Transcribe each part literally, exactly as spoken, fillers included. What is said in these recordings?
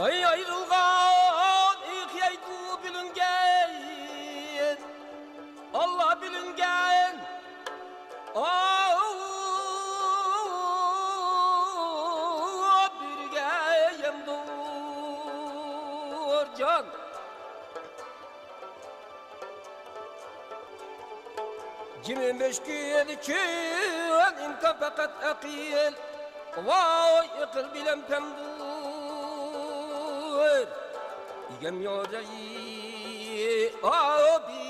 ئاي ئايرىلغان ئېقىيدۇ بىلىنگەن، ئاللا بىلىنگەن. ئاۋۇ بىرگە يەمدۇر جان. جىمى مۈشكۈل چۈن ئىمكان پەقەت ئەقىل. ۋاي ئەقىل بىلەن پەمدۇر ئىگەم يوجاي ئابى.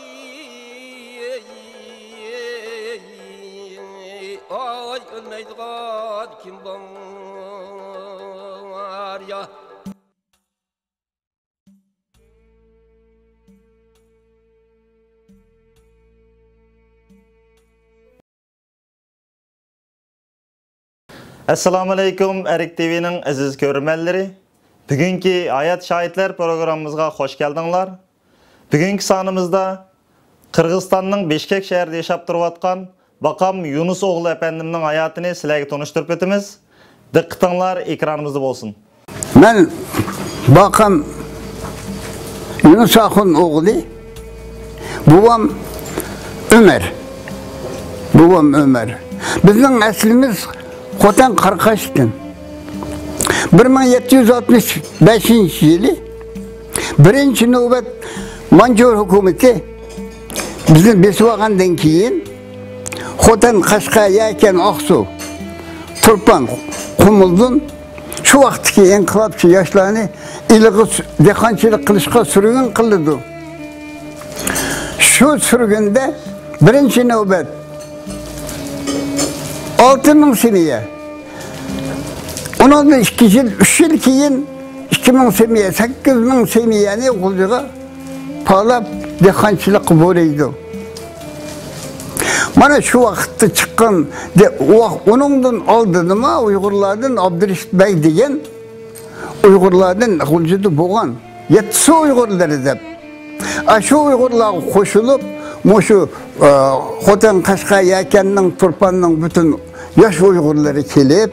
ئاي ئۆلمەيدىغان كىم بار يا؟ ئەسسالامۇئەلەيكۇم، ئەرك تىۋىنىڭ ئەزىز كۆرۈرمەنلىرى. بۈگۈنكى ھايات شاھىتلار پروگراممىمىزغا خوش كەلدىڭلار. بۈگۈنكى سانىمىزدا قىرغىزىستاننىڭ بىشكەك شەھىرىدە ياشاپ تۇرۇۋاتقان باقام يۇنۇس ئوغلى ئەپەندىمنىڭ ھاياتىنى سىلەرگە تونۇشتۇرۇپ ئۆتىمىز. دىققىتىڭلار ئېكرانىمىزدا بولسۇن. مەن باقام يۇنۇس ئاخۇن ئوغلى، بوۋام ئۆمەر. بوۋام ئۆمەر. بىزنىڭ ئەسلىمىز خوتەن قاراقاشتىن. بىر مىڭ يەتتە يۈز ئاتمىش بەشىنچى يىلى بىرىنچى نۆۋەت مانجۇر ھۆكۈمىتى بىزنى بېسىۋالغاندىن كېيىن، خوتەن، قەشقەر، يەكەن، ئاقسۇ، تۇرپان، قۇمۇلدۇن شۇ ۋاقىتتىكى ئىنقىلابچى ياشلارنى ئىلىغا سۈ-، دېھقانچىلىق قىلىشقا سۈرگۈن قىلىدۇ. شۇ سۈرگۈندە بىرىنچى نۆۋەت ئالتە مىڭ سېمىيە، ئۇنىڭدىن ئىككى يىل، ئۈچ يىل كېيىن ئىككى مىڭ سېمىيە، سەككىز مىڭ سېمىيەنى غۇلجىغا پالاپ، دېھقانچىلىققا بۇيرۇيدۇ. مانا شۇ ۋاقىتتا چىققان، دە-، ۋاق-، ئۇنىڭدىن ئالدىنىمۇ ئۇيغۇرلاردىن ئابدۇرېشىت بەگ دېگەن ئۇيغۇرلاردىن غۇلجىدا بولغان، يەتتىسى ئۇيغۇرلىرى دەپ. ئاشۇ ئۇيغۇرلارغا قوشۇلۇپ، مۇشۇ، ئە، خوتەن، قەشقەر، يەكەننىڭ، تۇرپاننىڭ پۈتۈن ياش ئۇيغۇرلىرى كېلىپ،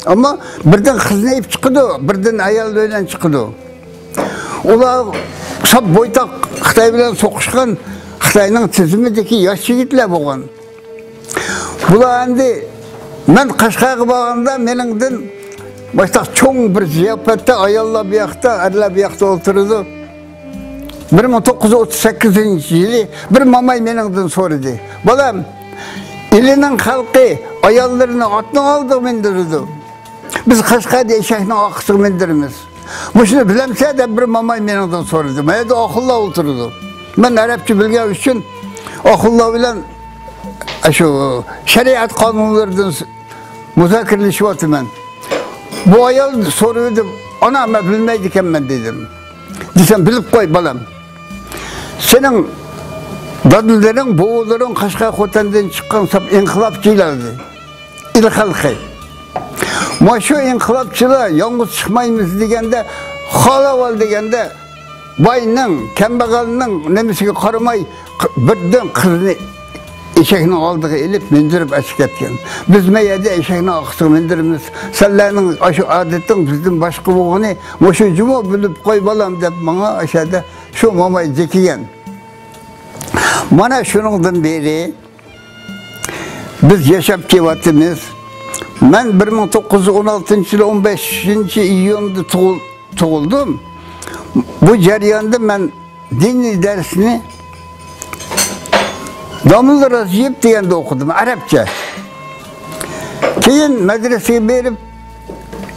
ئەمما بىردىن قىزنى ئېلىپ چىقىدۇ، بىردىن ئايال بىلەن چىقىدۇ. ئۇلار ساپ بويتاق خىتاي بىلەن سوقۇشقان، خىتاينىڭ تىزىمىدىكى ياش يىگىتلەر بولغان. بۇلار ئەمدى مەن قەشقەرگە بارغاندا مېنىڭدىن باشلاق چوڭ بىر زىياپەتتە ئاياللار بۇ ياقتا، ئەرلەر بۇ ياقتا ئولتۇرىدۇ. بىر مىڭ توققۇز يۈز ئوتتۇز سەككىزىنچى يىلى بىر ماماي مېنىڭدىن سورىدى. بالام، ئىلىنىڭ خەلقى ئاياللىرىنى ئاتنىڭ ئالدىغا مىندۈرىدۇ. بىز قەشقەردە ئېشەكنىڭ ئارقىسىغا مىندۈرىمىز. مۇشۇنى بىلەمسەن دەپ بىر ماماي مېنىڭدىن سورىدى. ما يەردە ئاخۇنلار ئولتۇرىدۇ. مەن ئەرەبچە بىلگەن ئۈچۈن ئاخۇنلار بىلەن شۇ شەرىئەت قانۇنلىرىدىن مۇزاكىرىلىشىۋاتىمەن. بۇ ئايال سورىدى، ئانا، مەن بىلمەيدىكەنمەن دېدىم. دېسەم، بىلىپ قوي، بالام. سېنىڭ دادىلىرىڭ، بوۋىلىرىڭ قەشقەر خوتەندىن چىققان ساپ ئىنقىلابچىلار ئىدى. ئىل خەلقى. مانا شۇ ئىنقىلابچىلار يالغۇز چىقمايمىز دېگەندە، خالاۋال دېگەندە، باينىڭ، كەمبەغەلنىڭ نېمىسىگە قارىماي، ق-، بىردىن قىزنى ئېشەكنىڭ ئالدىغا ئېلىپ مىندۈرۈپ ئەسكەتكەن. بىز ما يەردە ئېشەكنىڭ ئارقىسىغا مىندۈرىمىز. سەنلەرنىڭ ئاشۇ ئادىتىڭ بىزدىن باشقا بولغىنى مۇشۇ جۇمۇ، بىلىپ قوي، بالام، دەپ ماڭا ئاشەدە شۇ ماماي جېكىگەن. مانا شۇنىڭدىن بېرى بىز ياشاپ كېلىۋاتىمىز. مەن بىر مىڭ توققۇز يۈز ئون ئالتىنچى يىلى ئون بەشىنچى ئىيۇندا تۇغۇل-، تۇغۇلدۇم. بۇ جەرياندا مەن دىنىي دەرسنى داموللا رازىيېۋ دېگەندە ئوقۇدۇم، ئەرەبچە. كېيىن مەدرىسىگە بېرىپ،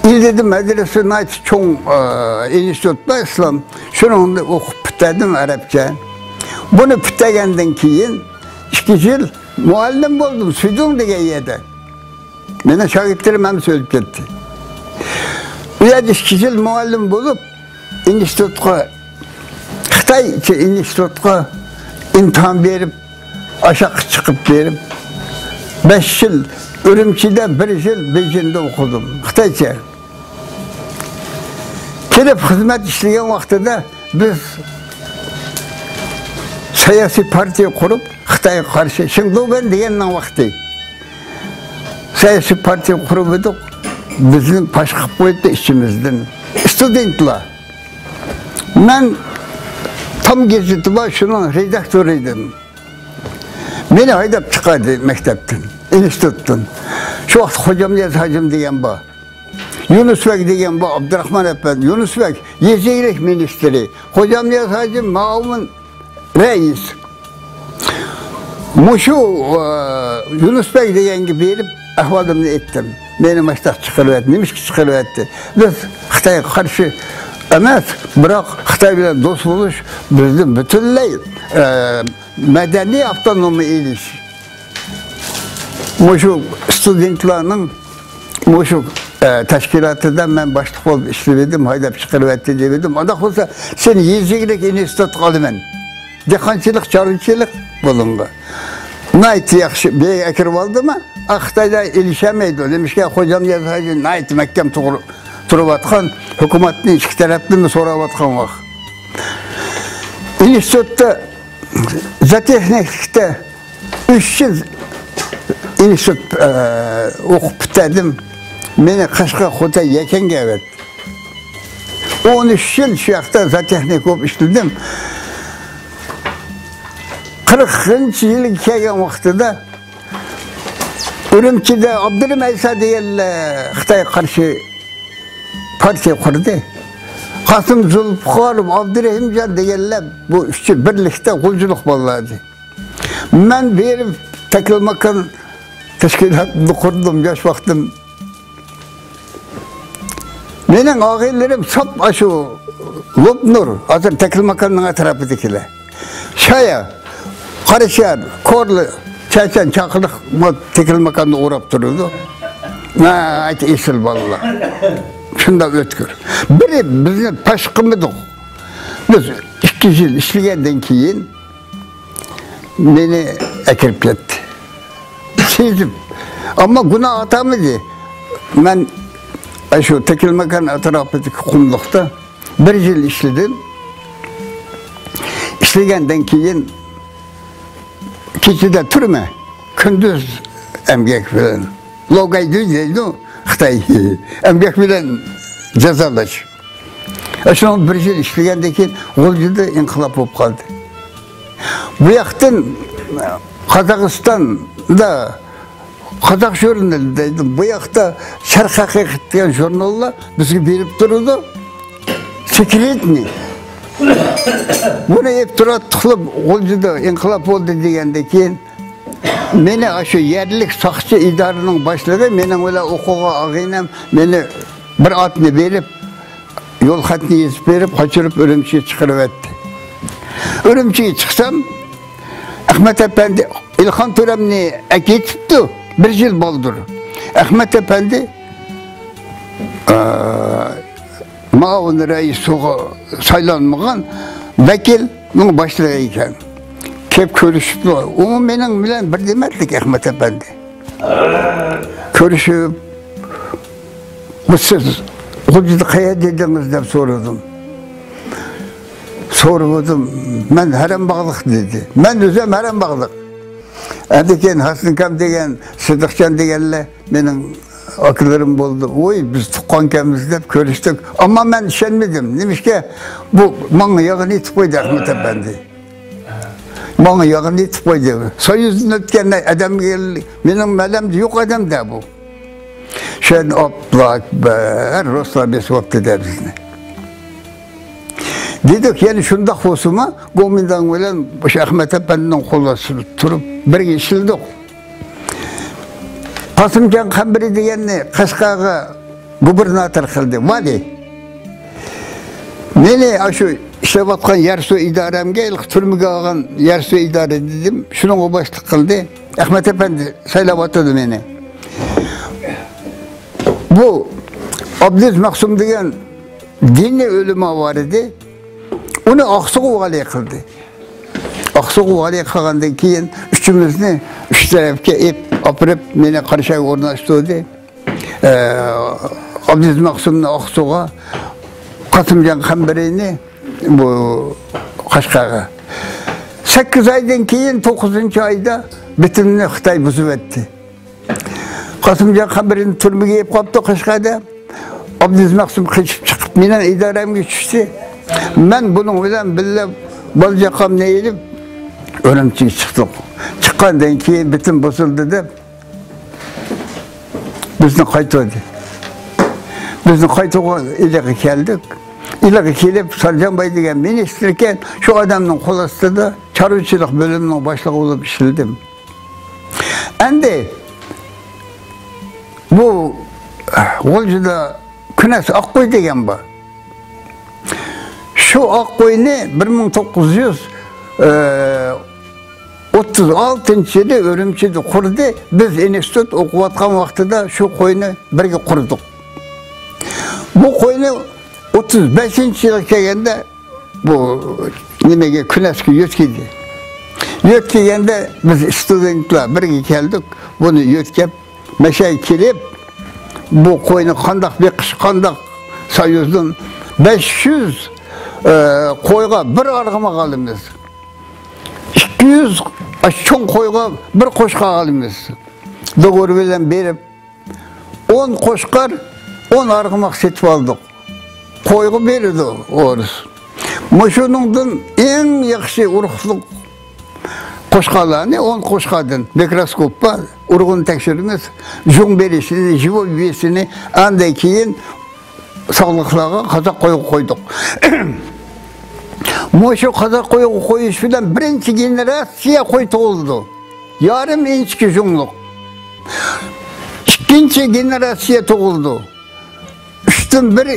ئىلىدا مەدرىسە ناھايىتى چوڭ، ئە، ئىنستىتۇت بار ئىسلام. شۇنىڭدا ئوقۇپ پۈتتۈردۈم ئەرەبچە. بۇنى پۈتتۈرگەندىن كېيىن ئىككى يىل مۇئەللىم بولدۇم سۈيدۈڭ دېگەن يەردە. مېنىڭ شاگىرتلىرىم ھەممىسى ئۆلۈپ كەتتى. ئۇ يەردە ئىككى يىل مۇئەللىم بولۇپ، ئىنستىتۇتقا، خىتايچە ئىنستىتۇتقا ئىمتىھان بېرىپ، ئاشاققا چىقىپ بېرىپ، بەش يىل ئۈرۈمچىدە، بىر يىل بېيجىڭدا ئوقۇدۇم، خىتايچە. كېلىپ خىزمەت ئىشلىگەن ۋاقتىدا بىز سىياسىي پارتىيە قۇرۇپ، خىتايغا قارشى، شېڭدۇبەن دېگەننىڭ ۋاقتى. سىياسىي پارتىيە قۇرۇپ ئىدۇق، بىزنى پاش قىلىپ قويدى ئىچىمىزدىن. ئىستۇدېنتلار. مەن تام گېزىتى بار، شۇنىڭ رېداكتورى ئىدىم. مېنى ھەيدەپ چىقاردى مەكتەپتىن، ئىنستىتۇتتىن. شۇ ۋاقىت خوجامنىياز ھاجىم دېگەن بار. يۇنۇس بەگ دېگەن بار، ئابدۇراخمان ئەپەندى. يۇنۇس بەگ يېزا ئىگىلىك مىنىستىرى. خوجامنىياز ھاجىم مۇئاۋىن رەئىس. مۇشۇ، ئە، يۇنۇس بەگ دېگەنگە بېرىپ ئەھۋالىمنى ئېيتتىم. مېنى ماشتاق چىقىرىۋەتتى، نېمىشقا چىقىرىۋەتتى؟ بىز خىتايغا قارشى ئەمەس، بىراق خىتاي بىلەن دوست بولۇش بىزنى پۈتۈنلەي، ئە، مەدەنىي ئاپتونومىيە ئېلىش. مۇشۇ ستۇدېنتلارنىڭ مۇشۇ، ئە، تەشكىلاتىدا مەن باشلىق بولۇپ ئىشلىۋىدىم، ھەيدەپ چىقىرىۋەتتى دېۋىدىم. ئانداق بولسا سېنى يېزا ئىگىلىك ئىنستىتۇتىغا ئالىمەن. دېھقانچىلىق، چارۋىچىلىق بۇلۇڭغا. ناھايىتى ياخشى، بىر ئەكىرىۋالدىمۇ؟ ئا، خىتايلار ئېلىشەلمەيدۇ. نېمىشقا؟ خوجامنىياز ھاجى ناھايىتى مەھكەم تۇغرا-، تۇرۇۋاتقان، ھۆكۈمەتنى ئىككى تەرەپتىنمۇ سوراۋاتقان ۋاقىت. ئىنستىتۇتتا، زوتېخنىكلىكتا ئۈچ يىل ئىنستىتۇت، ئە، ئوقۇپ پۈتتۈردۈم. مېنى قەشقەر، خوتەن يەكەنگە ئەۋەتتى. ئون ئۈچ يىل شۇ ياقتا زوتېخنىك بولۇپ ئىشلىدىم. قىرىقىنچى يىلىغا كەلگەن ۋاقتىدا ئۈرۈمچىدە ئابدۇرېھىم ئەيسا دېگەنلەر خىتايغا قارشى پارتىيە قۇردى. قاسىم زۇلپىقارۇف، ئابدۇرېھىمجان دېگەنلەر بۇ ئۈچى بىرلىكتە غۇلجىلىق بالىلار ئىدى. مەن بېرىپ تەكلىماكان تەشكىلاتىنى قۇردۇم ياش ۋاقتىم. مېنىڭ ئاغىنىلىرىم ساپ ئاشۇ لوپنۇر، ھازىر تەكلىماكاننىڭ ئەتراپىدىكىلەر. شايا، قاراشيار، كورلا، چەچەن، چاقىلىق تەكلىماكاننى ئوراپ تۇرىدۇ. ناھايىتى ئېسىل بالىلار. شۇنداق ئۆتكۈر. بىرى بىزنى پاش قىلمىدۇق. بىز ئىككى يىل ئىشلىگەندىن كېيىن مېنى ئەكىرىپ كەتتى. سېزىپ. ئەمما گۇناھ ئاتالمىدى. مەن شۇ تەكلىماكان ئەتراپىدىكى قۇملۇقتا بىر يىل ئىشلىدىم. ئىشلىگەندىن كېيىن كېچىدە تۈرمە، كۈندۈز ئەمگەك بىلەن. لوگايدۇ دەيدۇ خىتاي. ئەمگەك بىلەن جازالاش. شۇنىڭ بىر يىل ئىشلىگەندىن كېيىن غۇلجىدا ئىنقىلاب بولۇپ قالدى. بۇ ياقتىن قازاقىستاندا قازاق ژۇرنىلى دەيدۇ. بۇ ياقتا شەرق ھەقىقەت دېگەن ژۇرناللار بىزگە بېرىپ تۇرىدۇ. سېكرېتنى. بۇنى ئېلىپ تۇراتتۇقلا غۇلجىدا ئىنقىلاب بولدى دېگەندىن كېيىن مېنى ئاشۇ يەرلىك ساقچى ئىدارىنىڭ باشلىقى، مېنىڭ بىلەن ئوقۇغان ئاغىنەم مېنى بىر ئاتنى بېرىپ، يول خەتنى يېزىپ بېرىپ، قاچۇرۇپ ئۈرۈمچىگە چىقىرىۋەتتى. ئۈرۈمچىگە چىقسام، ئەخمەت ئەپەندى ئېلىخان تۆرەمنى ئەكېتىپتۇ، بىر يىل بالدۇر. ئەخمەت ئەپەندى، ئە، مۇئاۋىن رەئىسىغا سايلانمىغان ۋەكىلنىڭ باشلىقى ئىكەن. كېلىپ كۆرۈشۈپتۇ. ئۇ مېنىڭ بىلەن بىر دېمەتلىك ئەخمەت ئەپەندى. كۆرۈشۈپ، بۇ سىز غۇلجىدا قەيەردە ئىدىڭىز دەپ سورىدىم. سورىۋىدىم. مەن ھەرەم باغلىق دېدى. مەن ئۆزۈم ھەرەم باغلىق. ئەندىن كېيىن ھاسىنكام دېگەن، سىدىقجان دېگەنلەر مېنىڭ ئاكىلىرىم بولدى. ۋوي، بىز تۇغقانكەنمىز دەپ كۆرۈشتۇق. ئەمما مەن ئىشەنمىدىم. نېمىشقا؟ بۇ ماڭا يالغان ئېيتىپ قويدى ئەخمەت ئەپەندى. ماڭا يالغان ئېيتىپ قويدى. سويۇزدىن ئۆتكەن ئادەمگە، مېنىڭ مەلەمدە يوق ئادەم دە بۇ. شۇ يەردىن ئابلا ئەكبەر رۇسلار بېسىۋاپتۇ دە بىزنى. دېدۇق، يەنە شۇنداق بولسىمۇ، گومىنداڭ بىلەن مۇشۇ ئەخمەت ئەپەندىنىڭ قول ئاستىدا تۇرۇپ، بىرگە ئىشلىدۇق. قاسىمجان قەمبىرى دېگەننى قەشقەرگە گۇبېرناتور قىلدى، ۋالىي. مېنى ئاشۇ ئىشلەۋاتقان يەر سۇ ئىدارەمگە، ھېلىقى تۈرمىگە ئالغان يەر سۇ ئىدارە دېدىم، شۇنىڭغا باشلىق قىلدى. ئەخمەت ئەپەندى سايلاۋاتىدۇ مېنى. بۇ ئابدۇز مەخسۇم دېگەن دىنىي ئۆلىما بار ئىدى. ئۇنى ئاقسۇغا ۋالىي قىلدى. ئاقسۇغا ۋالىي قىلغاندىن كېيىن ئۈچىمىزنى ئۈچ تەرەپكە ئېپ-، ئاپىرىپ، مېنى قاراشايغا ئورناشتۇردى. ئە، ئابدۇز مەخسۇمنى ئاقسۇغا، قاسىمجان قەمبىرىنى بۇ قەشقەرگە. سەككىز ئايدىن كېيىن، توققۇزىنچى ئايدا بىتىمنى خىتاي بۇزۇۋەتتى. قاسىمجان قەمبىرىنى تۈرمىگە ئېلىپ قاپتۇ قەشقەردە. ئابدۇز مەخسۇم قېچىپ چىقىپ، مېنىڭ ئىدارەمگە چۈشتى. مەن بۇنىڭ بىلەن بىللە بالا-چاقامنى ئېلىپ، ئۈرۈمچىگە چىقتۇق. چىققاندىن كېيىن، بېتىم بۇزۇلدى دەپ، بىزنى قايتۇردى. بىزنى قايتۇرغان ئىلىغا كەلدۇق. ئىلىغا كېلىپ، سارجانباي دېگەن مىنىستىر ئىكەن، شۇ ئادەمنىڭ قول ئاستىدا چارۋىچىلىق بۆلۈمىنىڭ باشلىقى بولۇپ ئىشلىدىم. ئەمدى بۇ غۇلجىدا كۈنەس ئاققوي دېگەن بار. شۇ ئاققوينى بىر مىڭ توققۇز يۈز ئوتتۇز ئالتىنچى يىلى ئۈرۈمچىدە قۇردى. بىز ئىنستىتۇت ئوقۇۋاتقان ۋاقتىدا شۇ قوينى بىرگە قۇردۇق. بۇ قوينى ئوتتۇز بەشىنچى يىلغا كەلگەندە بۇ نېمىگە، كۈنەسكە يۆتكىدى. يۆتكىگەندە بىز ستۇدېنتلار بىرگە كەلدۇق. بۇنى يۆتكەپ، مەشەگە كېلىپ، بۇ قوينى قانداق بېقىش، قانداق، سويۇزدىن بەش يۈز، ئە، قويغا بىر ئارغىماق ئالىمىز. ئىككى يۈز چوڭ قويغا بىر قوچقار ئالىمىز. دوغور بىلەن بېرىپ، ئون قوچقار، ئون ئارغىماق سېتىپ ئالدۇق. قويغا بېرىدۇ ئورۇس. مۇشۇنىڭدىن ئەڭ ياخشى ئۇرۇقلۇق قوچقارلارنى، ئون قوچقاردىن مىكروسكوپ بار، ئۇرۇقىنى تەكشۈرىمىز، جۇڭ بېرىشىنى، ژىۋو بېرىشىنى، ئاندىن كېيىن ساغلىقلارغا قازاق قويغا قويدۇق. مۇشۇ قازاق قويغا قويۇش بىلەن بىرىنچى گېنېراتسىيە قوي تۇغۇلدى. يارىم ئىنچىكە جۇڭلۇق. ئىككىنچى گېنېراتسىيە تۇغۇلدى. ئۈچتىن بىر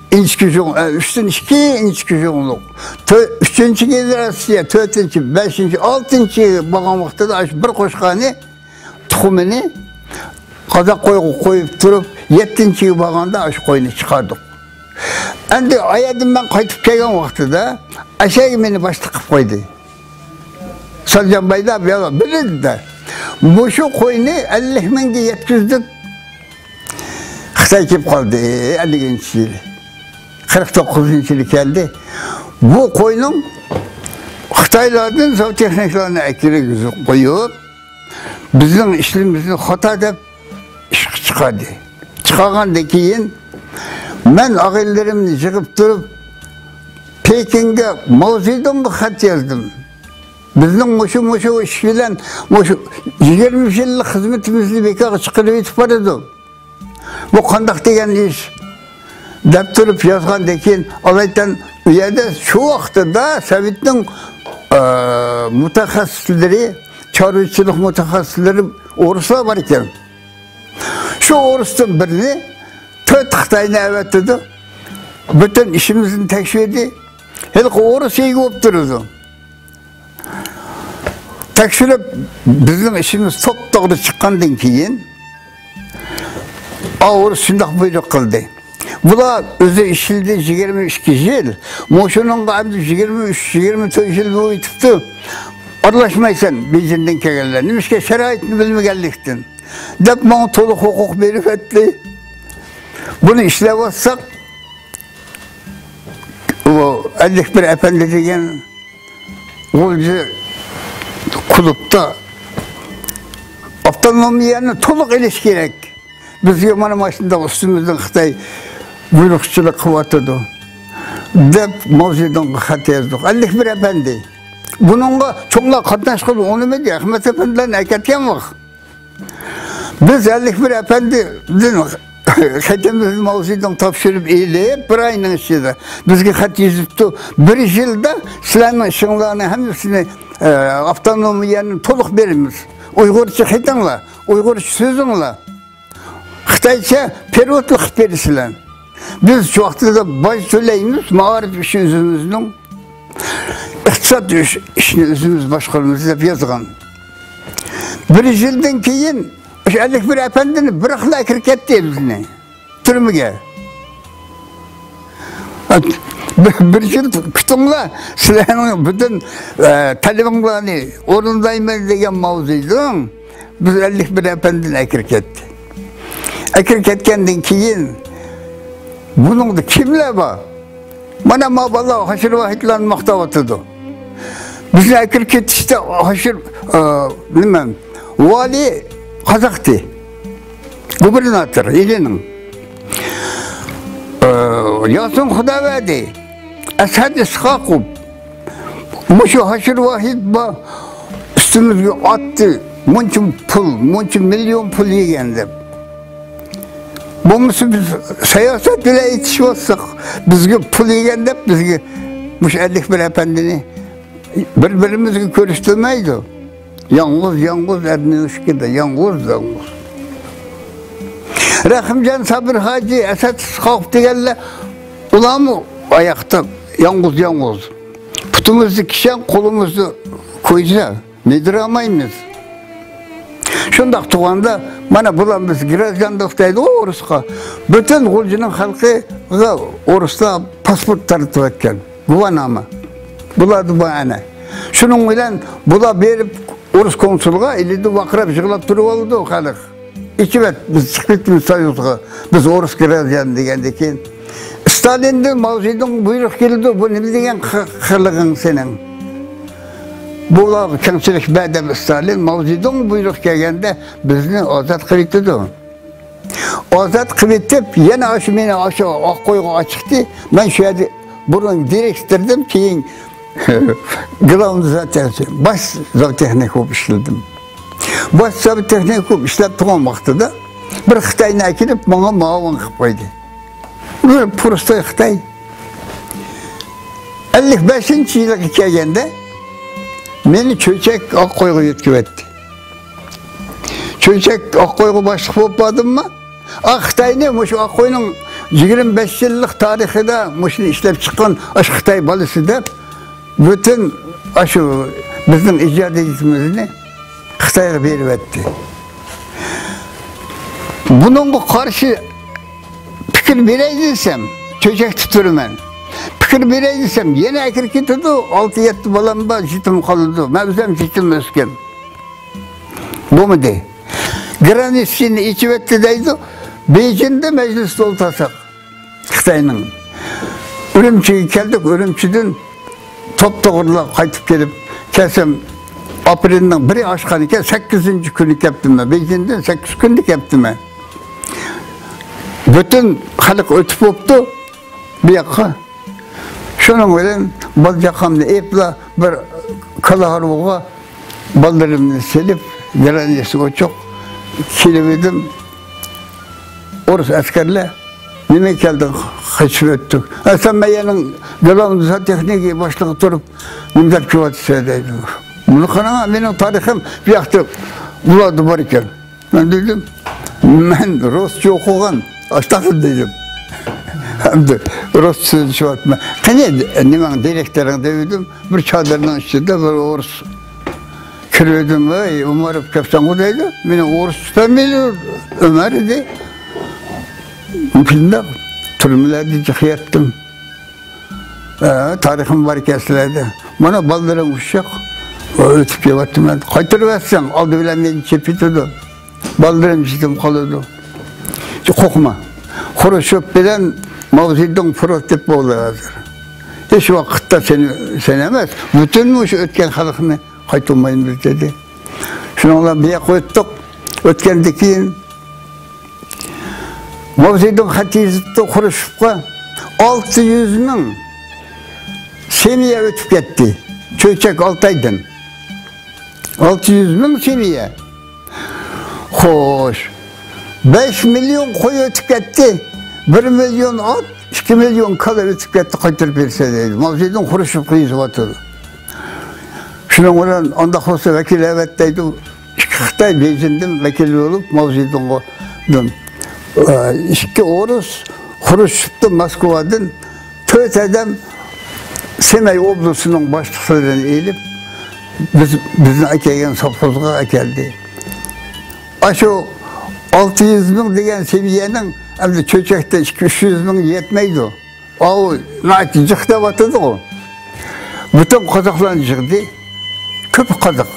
ئىنچىكە جۇڭ، ئە، ئۈچتىن ئىككى ئىنچىكە جۇڭلۇق. تۆ-، ئۈچىنچى گېنېراتسىيە، تۆتىنچى، بەشىنچى، ئالتىنچى بولغان ۋاقتىدا ئاشۇ بىر قوچقارنى، تۇخۇمىنى قازاق قويغا قويۇپ تۇرۇپ، يەتتىنچىگە بارغاندا ئاشۇ قوينى چىقاردۇق. ئەمدى ئايەردىن مەن قايتىپ كەلگەن ۋاقتىدا ئەشەگە مېنى باشلىق قىلىپ قويدى. سارجانبايدا بىلىدۇ-دە. مۇشۇ قوينى ئەللىك مىڭگە يەتكۈزدۇق. خىتاي كېلىپ قالدى ئەللىكىنچى يىلى. قىرىق توققۇزىنچى يىلى كەلدى. بۇ قوينىڭ خىتايلاردىن زوتېخنىكلارنى ئەكىرگۈزۈپ قويۇپ، بىزنىڭ ئىشلىرىمىزنى خاتا دەپ ئىشقا چىقاردى. چىقارغاندىن كېيىن مەن ئاغىنىلىرىمنى يىغىپ تۇرۇپ، پېكىنگە، ماۋزېدۇڭغا خەت يازدىم. بىزنىڭ مۇشۇ، مۇشۇ ئىش بىلەن مۇشۇ يىگىرمە يىللىق خىزمىتىمىزنى بىكارغا چىقىرىۋېتىپ بارىدۇ. بۇ قانداق دېگەن ئىش؟ دەپ تۇرۇپ يازغاندىن كېيىن، ئالايىتەن ئۇ يەردە شۇ ۋاقتىدا سوۋېتنىڭ، ئە، مۇتەخەسسىسلىرى، چارۋىچىلىق مۇتەخەسسىسلىرى ئورۇسلار بار ئىكەن. شۇ ئورۇستىن بىرنى تۆت خىتاينى ئەۋەتتىدۇ. پۈتۈن ئىشىمىزنى تەكشۈردى. ھېلىقى ئورۇس ئىگە بولۇپ تۇرىدۇ. تەكشۈرۈپ، بىزنىڭ ئىشىمىز توپتوغرا چىققاندىن كېيىن، ئاۋۇ شۇنداق بۇيرۇق قىلدى. بۇلار ئۆزى ئىشلىدى يىگىرمە ئىككى يىل، مۇشۇنىڭغا ئەمدى يىگىرمە ئۈچ، يىگىرمە تۆت يىل بولۇۋېتىپتۇ. ئارىلاشمايسەن، بېيجىڭدىن كەلگەنلەر. نېمىشقا؟ شارائىتنى بىلمىگەنلىكتىن، دەپ ماڭا تولۇق ھوقۇق بېرىۋەتتى. بۇنى ئىشلەۋاتساق، ئۇ ئەللىك بىر ئەپەندى دېگەن غۇلجا كۇلۇبتا ئاپتونومىيەنى تولۇق ئېلىش كېرەك. بىزگە مانا، مانا شۇنداق ئۈستىمىزدىن خىتاي بۇيرۇقچىلىق قىلىۋاتىدۇ، دەپ ماۋزېدۇڭغا خەت يازدۇق. ئەللىك بىر ئەپەندى. بۇنىڭغا چوڭلار قاتناشقىلى ئۇنىمىدى. ئەخمەت ئەپەندىلەرنى ئەكەتكەن ۋاقىت. بىز ئەللىك بىر ئەپەندىدىن خېتىمىزنى ماۋزېدۇڭ تاپشۇرۇپ ئېلىپ، بىر ئاينىڭ ئىچىدە بىزگە خەت يېزىپتۇ. بىر يىلدا سىلەرنىڭ ئىشىڭلارنى ھەممىسىنى، ئە، ئاپتونومىيەنى تولۇق بېرىمىز. ئۇيغۇرچە خېتىڭلار، ئۇيغۇرچە سۆزۈڭلار، خىتايچە پېرېۋوتلۇق قىلىپ بېرىسىلەر. بىز شۇ ۋاقتىدا باج تۆلەيمىز، مائارىپ ئىشى ئۆزىمىزنىڭ، ئىقتىساد ئىش-، ئىشىنى ئۆزىمىز باشقۇرىمىز، دەپ يازغان. بىر يىلدىن كېيىن ئاشۇ ئەللىك بىر ئەپەندىنى بىراقلا ئەكىرىپ كەتتى بىزنى تۈرمىگە. بىر، بىر يىل كۈتۈڭلار، سىلەرنىڭ پۈتۈن، ئە، تەلىپىڭلارنى ئورۇندايمەن، دېگەن ماۋزېدۇڭ. بىز ئەللىك بىر ئەپەندىنى ئەكىرىپ كەتتى. ئەكىرىپ كەتكەندىن كېيىن، بۇنىڭدا كىملەر بار؟ مانا، ما بالىلار ھاشىر ۋاھىدلارنى ماختاۋاتىدۇ. بىزنى ئەكىرىپ كېتىشتە ھاشىر، ئە، نېمە، ۋالىي قازاقتى. گۇبېرناتور ئىلىنىڭ. ئە، ياسىن خۇداۋەردى. ئەسئەت ئىسھاقوف، مۇشۇ ھاشىر ۋاھىد بار، ئۈستىمىزگە ئاتتى، مۇنچە پۇل، مۇنچە مىليون پۇل يېگەن دەپ. بولمىسا بىز سىياسەت بىلەن ئېتىشىۋاتساق، بىزگە پۇل يېگەن دەپ، بىزگە مۇشۇ ئەللىك بىر ئەپەندىنى بىر-بىرىمىزگە كۆرسىتەلمەيدۇ. يالغۇز، يالغۇز ئەدنىنىڭ ئىشىكىدە، يالغۇز، يالغۇز. رەھىمجان سابىر ھاجى، ئەسەت ئىسھاقوف دېگەنلەر، ئۇلارمۇ ئاياقتا يالغۇز، يالغۇز. پۇتىمىزدا كىشەن، قولىمىزدا كويزا، مىدىرامايمىز. شۇنداق تۇرغاندا، مانا بۇلار بىز گراژداندۇق دەيدۇ ئورۇسقا. پۈتۈن غۇلجىنىڭ خەلقىگە ئورۇسلار پاسپورت تارتىۋەتكەن. گۇۋاھنامە. بۇلاردا بار ئەنە. شۇنىڭ بىلەن بۇلار بېرىپ ئورۇس كونسۇلىغا ئېلىدۇ، ۋارقىراپ يىغلاپ تۇرۇۋالىدۇ خەلق. ئېچىۋەت، بىز چىقىپ كېتىمىز سويۇزغا. بىز ئورۇس گراژدان دېگەندىن كېيىن، ستالىندىن ماۋزېدۇڭغا بۇيرۇق كېلىدۇ. بۇ نېمە دېگەن قى-، قىلىقىڭ سېنىڭ؟ بۇلارغا كەڭچىلىك بەر دەپ ستالىن، ماۋزېدۇڭغا بۇيرۇق كەلگەندە بىزنى ئازاد قىلىۋېتىدۇ. ئازاد قىلىۋېتىپ، يەنە ئاشۇ مېنى ئاشۇ ئاققويغا ئاچىقتى. مەن شۇ يەردە بۇرۇن دىرېكتور ئىدىم، كېيىن گلوۋنوي زاۋتېخنىك، باش زاۋتېخنىك بولۇپ ئىشلىدىم. باش زاۋتېخنىك بولۇپ ئىشلەپ تۇرغان ۋاقتىدا بىر خىتاينى ئەكېلىپ، ماڭا مۇئاۋىن قىلىپ قويدى. بىر پروستاي خىتاي. ئەللىك بەشىنچى يىلىغا كەلگەندە مېنى چۆچەك ئاققويغا يۆتكىۋەتتى. چۆچەك ئاققويغا باشلىق بولۇپ باردىممۇ؟ ئا، خىتاينى، مۇشۇ ئاققوينىڭ يىگىرمە بەش يىللىق تارىخىدا مۇشۇنى ئىشلەپ چىققان ئاشۇ خىتاي بالىسى دەپ، پۈتۈن ئاشۇ بىزنىڭ ئىجادىيىتىمىزنى خىتايغا بېرىۋەتتى. بۇنىڭغا قارشى پىكىر بېرەي دېسەم، چۆچەكتە تۇرىمەن. پىكىر بېرەي دېسەم، يەنە ئەكىرىپ كېتىدۇ. ئالتە يەتتە بالام بار، يېتىم قالىدۇ. مەن ئۆزۈم يېتىم ئۆسكەن. بولمىدى. گرانىتسىنى ئېچىۋەتتى دەيدۇ. بېيجىڭدا مەجلىستە ئولتۇرساق، خىتاينىڭ. ئۈرۈمچىگە كەلدۇق، ئۈرۈمچىدىن توپتوغرىلا قايتىپ كېلىپ، كەلسەم، ئاپرېلنىڭ بىرى ئاشقان ئىكەن، سەككىزىنچى كۈنى كەپتىمەن. بېيجىڭدىن سەككىز كۈندە كەپتىمەن. پۈتۈن خەلق ئۆتۈپ بوپتۇ بۇ ياققا. شۇنىڭ بىلەن بالا-چاقامنى ئېلىپلا بىر كالا ھارۋىغا بالىلىرىمنى سېلىپ، گرانىتسا ئوچۇق كېلىۋىدىم. ئورۇس ئەسكەرلەر، «نېمە كەلدىڭ؟ قېچىپ ئۆتتۈڭ.» «ئە، سەن مەيەنىڭ گلوۋنوي زاۋتېخنىكى باشلىقى تۇرۇپ، نېمە دەپ كېلىۋاتىسەن؟» دەيدۇ. «بۇنى قاراڭا، مېنىڭ تارىخىم بۇ ياقتا، بۇلاردا بار ئىكەن.» مەن دېدىم، «مەن رۇسچە ئوقۇغان، ئاشتاق» دېدىم. ئەمدى رۇسچە سۆزلىشىۋاتىمەن. «قېنى، نېمەڭ، دىرېكتورىڭ؟» دېدىم. بىر چادىرنىڭ ئىچىدە بىر ئورۇس كىرىۋىدىم. «ۋەي، ئۇماروف كەپسەنغۇ؟» دەيدۇ. مېنىڭ ئورۇسچە فامىلىيەم ئۆمەر ئىدى. مۇشۇنداق تۈرمىلەردە جىق ياتتىم. ئە، تارىخىم بار ئىكەن سىلەردە. مانا بالىلىرىڭ ئۇششاق. ئۆتۈپ كېلىۋاتىمەن. قايتۇرۇۋەتسەڭ، ئالدى بىلەن مېنى چېپىۋېتىدۇ. بالىلىرىم يېتىم قالىدۇ. قورقما. خرۇشچوف بىلەن ماۋزېدۇڭ پروتىپ بولدى ھازىر. ھېچ ۋاقىتتا سېنى، سەن ئەمەس، پۈتۈن مۇشۇ ئۆتكەن خەلقنى قايتۇرمايمىز دېدى. شۇنىڭ بىلەن بۇ ياققا ئۆتتۇق. ئۆتكەندىن كېيىن ماۋزېدۇڭ خەت يېزىپتۇ خرۇشچوفقا. ئالتە يۈز مىڭ سېمىيە ئۆتۈپ كەتتى. چۆچەك ئالتايدىن. ئالتە يۈز مىڭ سېمىيە. خوش. بەش مىليون قوي ئۆتۈپ كەتتى. بىر مىليون ئات، ئىككى مىليون كالا ئۆتۈپ كەتتى، قايتۇرۇپ بەرسە دەيدۇ. ماۋزېدۇڭ خرۇشچوفقا يېزىۋاتىدۇ. شۇنىڭ بىلەن ئانداق بولسا ۋەكىل ئەۋەت دەيدۇ. ئىككى خىتاي بېيجىڭدىن ۋەكىل بولۇپ ماۋزېدۇڭغا، ئىككى ئورۇس خرۇشچوفتا موسكۋادىن تۆت ئادەم سېمەي ئوبلىسىنىڭ باشلىقلىرىنى ئېلىپ، بىز، بىزنى ئەكەلگەن سوپخوزغا ئەكەلدى. ئاشۇ ئالتە يۈز مىڭ دېگەن سېمىيەنىڭ ئەمدى چۆچەكتە ئىككى، ئۈچ يۈز مىڭ يەتمەيدۇ. ئاۋۇ ناھايىتى جىق دەۋاتىدىغۇ. پۈتۈن قازاقلارنى يىغدى. كۆپى قازاق.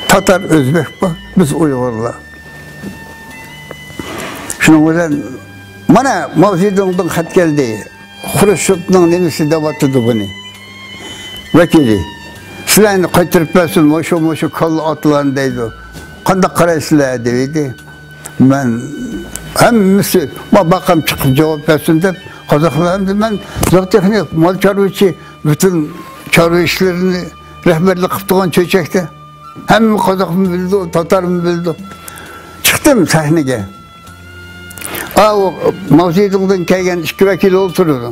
تاتار، ئۆزبەك بار، بىز ئۇيغۇرلار. شۇنىڭ بىلەن مانا ماۋزېدۇڭدىن خەت كەلدى. خرۇشچوفنىڭ نېمىسى دەۋاتىدۇ بۇنى. ۋەكىلى. سىلەرنى قايتۇرۇپ بەرسۇن، مۇشۇ، مۇشۇ كاللا ئاتلارنى دەيدۇ. قانداق قارايسىلەر دەيدۇ. مەن ھەممىسى، ما باقام چىقىپ جاۋاب بەرسۇن دەپ، قازاقلار ھەمدە مەن زاۋتېخنىك، مال چارۋىچى، پۈتۈن چارۋا ئىشلىرىنى رەھبەرلىك قىلىپ تۇرغان چۆچەكتە. ھەممە قازاقمۇ بىلىدۇ، تاتارمۇ بىلىدۇ. چىقتىم سەھنىگە. ئاۋۇ ماۋزېدۇڭدىن كەلگەن ئىككى ۋەكىل ئولتۇرىدۇ.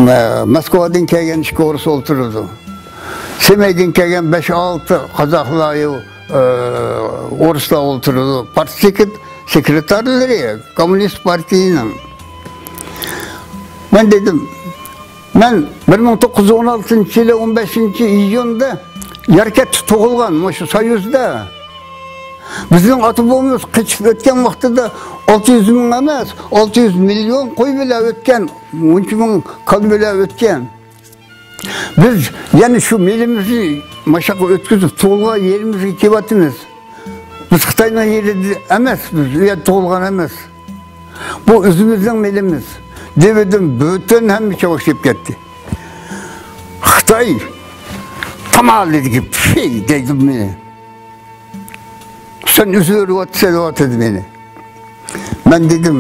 مە-، مەسكوۋادىن كەلگەن ئىككى ئورۇس ئولتۇرىدۇ. سېمەيدىن كەلگەن بەش-ئالتە قازاقلار، ئۇ، ئورۇسلار ئولتۇرىدۇ. پارتىيە سېكرېتارلىرى، كوممۇنىست پارتىيىنىڭ. مەن دېدىم، مەن بىر مىڭ توققۇز يۈز ئون ئالتىنچى يىلى ئون بەشىنچى ئىيۇندا ياركەنتتە تۇغۇلغان، مۇشۇ سويۇزدا. بىزنىڭ ئاتا بوۋىمىز قېچىپ ئۆتكەن ۋاقتىدا ئالتە يۈز مىڭ ئەمەس، ئالتە يۈز مىليون قوي بىلەن ئۆتكەن، مۇنچە مىڭ كالا بىلەن ئۆتكەن. بىز يەنە شۇ مېلىمىزنى ماشاققا ئۆتكۈزۈپ، تۇغۇلغان يېرىمىزگە كېلىۋاتىمىز. بىز خىتاينىڭ يېرىدە ئەمەس، بىز ئۇ يەردە تۇغۇلغان ئەمەس. بۇ ئۆزىمىزنىڭ مېلىمىز، دېۋىدىم، بۈتۈن ھەممە چاۋاك چىقىپ كەتتى. خىتاي تامالىدىكى پىي دەيدۇ مېنى. سەن ئۆزۈۋېرىۋاتىسەن دەۋاتىدۇ مېنى. مەن دېدىم،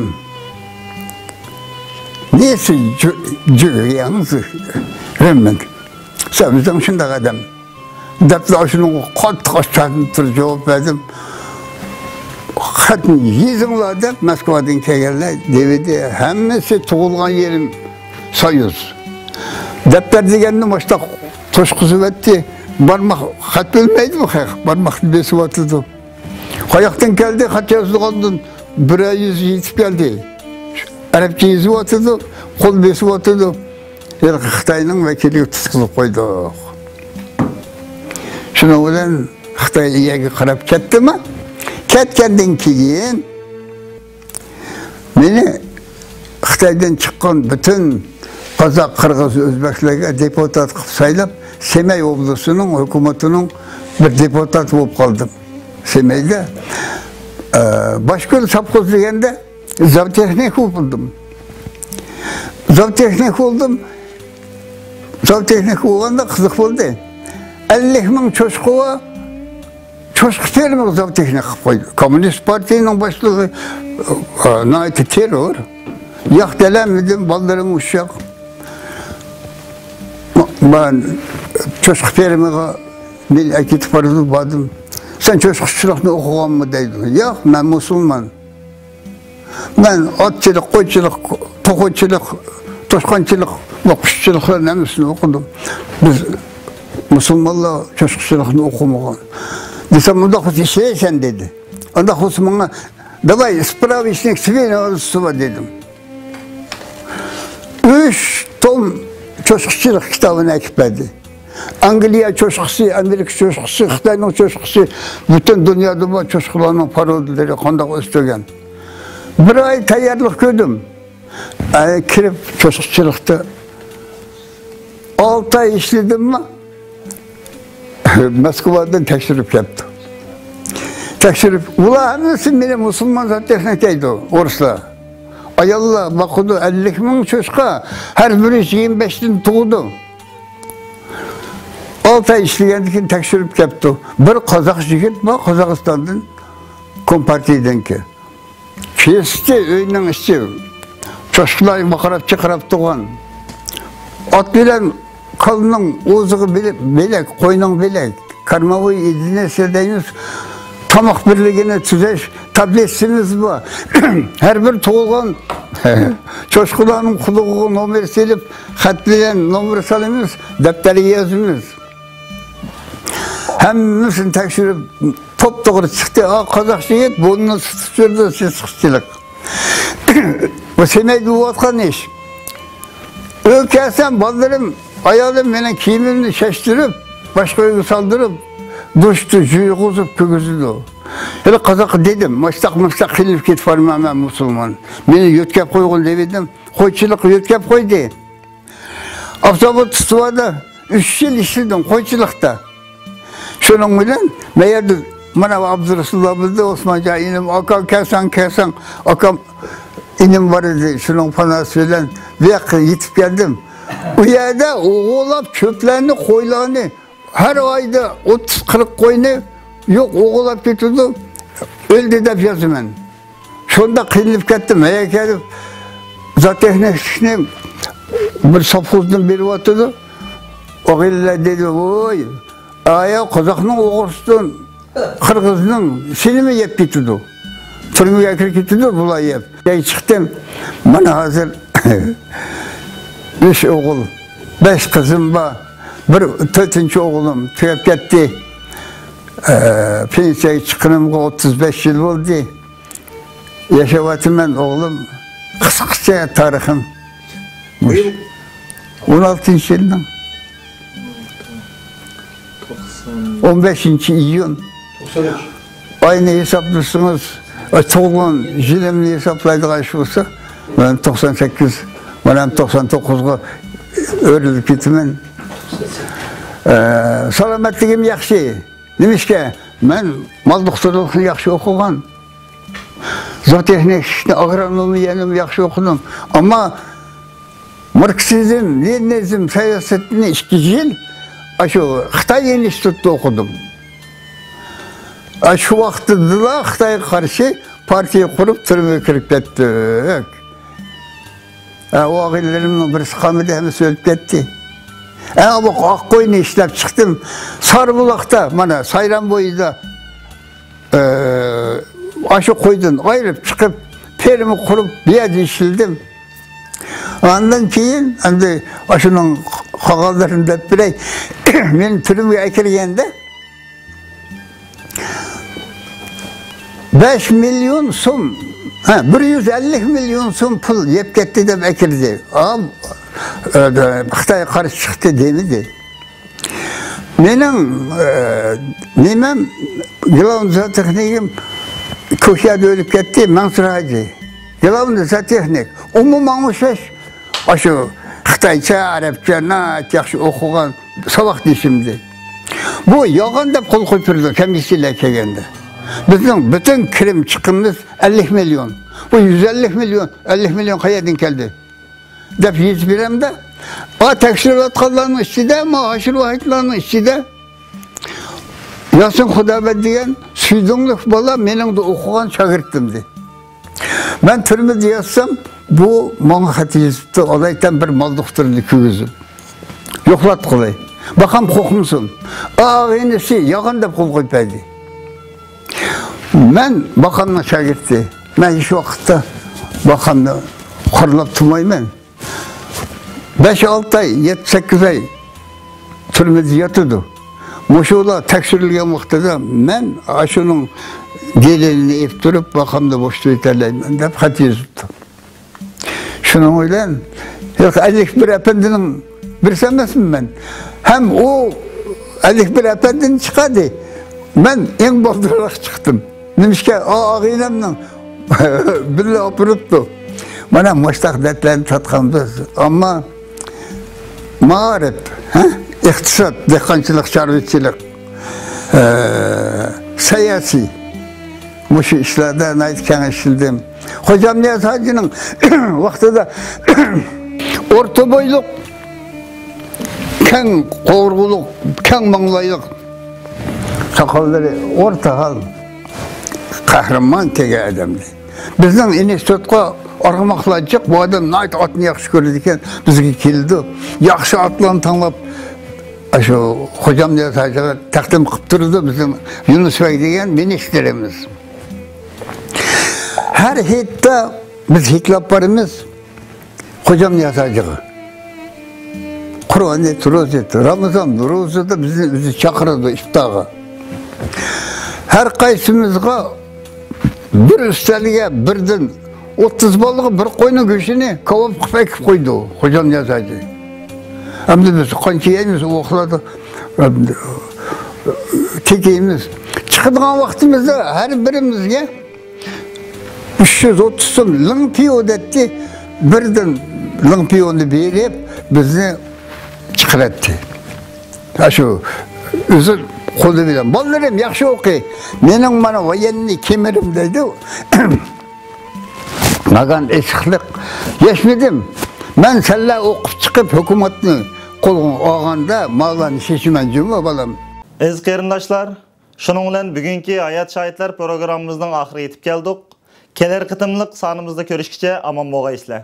نېسى جۈ-، جۈگە ياڭزى رېممەن. سەن ئۆزۈڭ شۇنداق ئادەم. دەپلا ئاشۇنىڭغا قاتتىق ئاچچىقلىنىپ تۇرۇپ جاۋاب بەردىم. خەتنى يېزىڭلار دەپ، مەسكوۋادىن كەلگەنلەر دېۋىدى، ھەممىسى تۇغۇلغان يېرىم سويۇز. دەپتەر دېگەننى ماشۇنداق توشقۇزۇۋەتتى. بارماق خەت بىلمەيدىغۇ خەق، بارماقنى بېسىۋاتىدۇ. قاياقتىن كەلدى؟ خەت يازىدىغاندىن بىرەر يۈز يېتىپ كەلدى. ئەرەبچە يېزىۋاتىدۇ، قول بېسىۋاتىدۇ. ھېلىقى خىتاينىڭ ۋەكىلىگە تۇتقۇزۇپ قويدۇق. شۇنىڭ بىلەن خىتاي يەرگە قاراپ كەتتىما؟ كەتكەندىن كېيىن مېنى خىتايدىن چىققان پۈتۈن قازاق، قىرغىز، ئۆزبەكلەرگە دېپۇتات قىلىپ سايلاپ، سېمەي ئوبلاستىنىڭ ھۆكۈمىتىنىڭ بىر دېپۇتاتى بولۇپ قالدىم. سېمەيدە، ئە، باشكۆل سوۋخوز دېگەندە زاۋتېخنىك بولدۇم. زاۋتېخنىك بولدۇم. زاۋتېخنىك بولغاندا قىزىق بولدى. ئەللىك مىڭ چوشقا بار، چوشقا فېرمىغا زاۋتېخنىك قىلىپ قويدى. كوممۇنىست پارتىيىنىڭ باشلىقى، ئە، ناھايىتى تېررور. ياق، دېلەلمىدىم، بالىلىرىم ئۇششاق. مەن چوشقا فېرمىغا مېنى ئەكېتىپ بارىدۇ، باردىم. سەن چوشقىچىلىقنى ئوقۇغانمۇ دەيدۇ. ياق، مەن مۇسۇلمان. مەن ئاتچىلىق، قويچىلىق، توخۇچىلىق، توشقانچىلىق ۋە قۇشچىلىقلارنىڭ ھەممىسىنى ئوقۇدۇم. بىز مۇسۇلمانلار چوشقىچىلىقنى ئوقۇمىغان. دېسەم، ئۇنداق بولسا ئىشلەيسەن دېدى. ئۇنداق بولسا ماڭا، داۋاي، سپراۋىچنىك سۋېنوۋستۋا دېدىم. ئۈچ توم چوشقىچىلىق كىتابىنى ئەكىپ بەردى. ئانگلىيە چوشقىسى، ئامېرىكا چوشقىسى، خىتاينىڭ چوشقىسى، پۈتۈن دۇنيادا بار چوشقىلارنىڭ پارودىلىرى قانداق ئۆستۈرگەن. بىر ئاي تەييارلىق كۆردۈم. ئەي، كىرىپ چوشقىچىلىقتا ئالتە ئاي ئىشلىدىممۇ، مەسكوۋادىن تەكشۈرۈپ كەپتۇ. تەكشۈرۈپ، ئۇلار ھەممىسى مېنى مۇسۇلمان زاۋتېخنىك دەيدۇ، ئورۇسلار. ئاياللار باقىدۇ، ئەللىك مىڭ چوشقا، ھەر بىرى يىگىرمە بەشتىن تۇغىدۇ. ئالتە ئاي ئىشلىگەندىن كېيىن تەكشۈرۈپ كەپتۇ. بىر قازاق يىگىت بار، قازاقىستاندىن، كومپارتىيىدىنكى. كېسىتى ئۆينىڭ ئىچى، چوشقىلار ماقىراپ چىقىراپ تۇرغان. ئات بىلەن كالىنىڭ ئوزۇقى بىلەك، بىلەك، قوينىڭ بىلەك، كارماۋۇي ئېدىنىسى دەيمىز. تاماق بىرلىكىنى تۈزەش تابلېتسىمىز بار. ھەر بىر تۇغۇلغان چوشقىلارنىڭ قۇلىقىغا نومۇر سېلىپ، خەت بىلەن نومۇر سالىمىز، دەپتەرگە يازىمىز. ھەممىسىنى تەكشۈرۈپ، توپتوغرا چىقتى. ئا، قازاق يىگىت بۇرنىنى تۇتۇپ يۈردى، سېسىقچىلىق. بۇ سېمەيدە بولۇۋاتقان ئىش. ئۆيگە كەلسەم، بالىلىرىم، ئايالىم مېنىڭ كىيىمىمنى چەشتۈرۈپ، باشقا ئۆيگە سالدۇرۇپ، دۇشتا يۇيغۇزۇپ كىرگۈزىدۇ. ھېلى قازاققا دېدىم، مۇشتاق، مۇشتاق قىينىلىپ كېتىپ بارىمەن مەن مۇسۇلمان. مېنى يۆتكەپ قويغىن دېۋىدىم. قويچىلىققا يۆتكەپ قويدى. ئاپتوبۇس تۇتۇۋالدى. ئۈچ يىل ئىشلىدىم قويچىلىقتا. شۇنىڭ بىلەن مەن يەردە مانا ئابدۇرەسۇللا بىلدى، ئوسمانجان ئىنىم، ئاكا كەلسەڭ، كەلسەڭ، ئاكام ئىنىم بار ئىدى، شۇنىڭ پاناسى بىلەن بۇ ياققا يېتىپ كەلدىم. ئۇ يەردە ئوغۇلاپ كۆپلەرنى، قويلارنى، ھەر ئايدا ئوتتۇز قىرىق قوينى يوق ئوغۇلاپ كېتىدۇ، ئۆلدى دەپ يازىمەن. شۇنداق قىينىلىپ كەتتىم، ھەيە كەلدىم. زوتېخنىكلىقنى بىر سوفخوزدىن بېرىۋاتىدۇ. ئوغۇللار دېدى، ۋوي، ئايا قازاقنىڭ ئوغرىسىدىن قىرغىزنىڭ سېنىمۇ يەپ كېتىدۇ. تۈرمىگە كىرىپ كېتىدۇ بۇلار يەپ. جاي چىقتىم. مانا ھازىر ئۈچ ئوغۇل، بەش قىزىم بار. بىر تۆتىنچى ئوغلۇم تۈگەپ كەتتى. ئە، پېنسىيەگە چىققىنىمغا ئوتتۇز بەش يىل بولدى. ياشاۋاتىمەن ئوغلۇم. قىسقىچە تارىخىم. بۇ يىل؟ ئون ئالتىنچى يىلنىڭ. توقسان. ئون بەشىنچى ئىيۇن. توقسان ئۈچ. ئاينى ھېسابلىسىڭىز، ئاي، تۇغۇلغان يىلىمنى ھېسابلايدىغان ئىش بولسا، مەن توقسان سەككىز، مانا توقسان توققۇزغا ئۆرۈلۈپ كېتىمەن. ئە، سالامەتلىكىم ياخشى. نېمىشقا؟ مەن مال دوختۇرلۇقنى ياخشى ئوقۇغان. زوتېخنىكنى، ئاگرونومىيەنىمۇ ياخشى ئوقۇدۇم. ئەمما ماركسىزم، لېنىنىزم سىياسىتىنى ئىككى يىل ئاشۇ خىتاي ئىنستىتۇتىدا ئوقۇدۇم. ئاشۇ ۋاقتىدىلا خىتايغا قارشى پارتىيە قۇرۇپ، تۈرمىگە كىرىپ كەتتۇق. ھە، ئوغۇللىرىمنىڭ بىرسى قالمىدى، ھەممىسى ئۆلۈپ كەتتى. ئەڭ بۇ ئاق قوينى ئىشلەپ چىقتىم. سارىبۇلاقتا، مانا، سايرام بويىدا، ئە، ئاشۇ قويدىن ئايرىپ چىقىپ، فېرما قۇرۇپ، بۇ يەردە ئىشلىدىم. ئاندىن كېيىن، ئەمدى ئاشۇنىڭ قالغانلىرىنى دەپ بېرەي. مېنى تۈرمىگە ئەكىرگەندە، بەش مىليون سوم، ھە، بىر يۈز ئەللىك مىليون سوم پۇل يەپ كەتتى دەپ ئەكىردى. ئا، ئە، خىتاي قارشى چىقتى دېمىدى. مېنىڭ، ئە، نېمەم، گلوۋنىي زوتېخنىكىم كوشيادا ئۆلۈپ كەتتى، مەنسۇر ھاجى. گلوۋنىي زوتېخنىك. ئۇمۇ ماڭا ئوخشاش. ئاشۇ خىتايچە، ئەرەبچە ناھايىتى ياخشى ئوقۇغان ساۋاقدىشىمدى. بۇ يالغان دەپ قول قويۇپ بېرىدۇ كومىسسىيەلەر كەلگەندە. بىزنىڭ پۈتۈن كىرىم چىقىمىمىز ئەللىك مىليون. بۇ يۈز ئەللىك مىليون، ئەللىك مىليون قەيەردىن كەلدى؟ دەپ يېزىپ بېرەمدە، ئا، تەكشۈرۈۋاتقانلارنىڭ ئىچىدە، ما ھاشىر ۋاھىتلارنىڭ ئىچىدە ياسىن خۇدابەت دېگەن سۈيدۈڭلۈك بالا مېنىڭدە ئوقۇغان شاگىرتىمدى. مەن تۈرمىدە ياتسام، بۇ ماڭا خەت يېزىپتۇ، ئالايتەن بىر مال دوختۇرىنى كىرگۈزۈپ يوقلاتقىلى. باقام قورقمىسۇن. ئاغىنىسى يالغان دەپ قول قويۇپ بەردى. مەن باقامنىڭ شاگىرتى. مەن ھېچ ۋاقىتتا باقامنى قورلاپ تۇرمايمەن. بەش-ئالتە ئاي، يەتتە-سەككىز ئاي تۈرمىدە ياتىدۇ. مۇشۇلار تەكشۈرۈلگەن ۋاقتىدا مەن ئاشۇنىڭ دېلىلىنى ئېلىپ تۇرۇپ، باقامنى بوشىتىۋېتەلەيمەن دەپ خەت يېزىپتۇ. شۇنىڭ بىلەن ئەللىك بىر ئەپەندىنىڭ بىرسى ئەمەسمەن مەن. ھەم ئۇ ئەللىك بىر ئەپەندىنى چىقاردى. مەن ئەڭ بالدۇرراق چىقتىم. نېمىشقا؟ ئا-، ئاغىنەمنىڭ بىللە ئاپىرىپتۇ. مانا مۇشتاق دەردلەرنى تارتقانبىز. ئەمما مائارىپ، ھە؟ ئىقتىساد، دېھقانچىلىق، چارۋىچىلىق، ئە، سىياسىي، مۇشۇ ئىشلاردا ناھايىتى كەڭ ئىشلىدىم. خوجامنىياز ھاجىنىڭ ۋاقتىدا ئورتا بويلۇق، كەڭ قوۋۇرغىلىق، كەڭ ماڭلايلىق، ساقاللىرى ئورتا ھال، قەھرىمان كەلگەن ئادەمدى. بىزنىڭ ئىنستىتۇتقا ئارغىماقلار جىق، بۇ ئادەم ناھايىتى ئاتنى ياخشى كۆرىدىكەن، بىزگە كېلىدۇ. ياخشى ئاتلارنى تاللاپ، ئاشۇ خوجامنىياز ھاجىغا تەقدىم قىلىپ تۇرىدۇ بىزنىڭ يۇنۇس بەگ دېگەن مىنىستىرىمىز. ھەر ھېيتتا بىز ھېيتلاپ بارىمىز. خوجامنىياز ھاجىغا. قۇرئان ئېيت، روزا ئېيت. رامىزان روزىدا بىزنى ئۆزى چاقىرىدۇ ئىپتارغا. ھەر قايسىمىزغا بىر ئۈستەلگە بىردىن ئوتتۇز بالىغا بىر قوينىڭ گۆشىنى كاۋاپ قىلىپ ئەكىپ قويىدۇ خوجامنىياز ھاجى. ئەمدى بىز قانچە يەيمىز، ئۇ ۋاقىتلاردا، ئەمدى، كېكىيمىز. چىقىدىغان ۋاقتىمىزدا ھەر بىرىمىزگە ئۈچ يۈز ئوتتۇز سوم لىڭ پىيو دەيتتى. بىردىن لىڭ پىيونى بېرىپ، بىزنى چىقىراتتى. ھە، شۇ ئۆزى قولى بىلەن. بالىلىرىم ياخشى ئوقۇي. مېنىڭ مانا ۋايېننىي كېمىرىم دەيدۇ. ماگان ئېسىقلىق يەشمىدىم. مەن سەنلەر ئوقۇپ چىقىپ، ھۆكۈمەتنى قولغا ئالغاندا، ماللارنى شېشىمەن جۇمۇ، بالام. ئەزىز قېرىنداشلار، شۇنىڭ بىلەن بۈگۈنكى ھايات شاھىتلار پروگراممىمىزنىڭ ئاخىرىغا يېتىپ كەلدۇق. كېلەر قېتىملىق سانىمىزدا كۆرۈشكىچە ئامان بولغايسىلەر.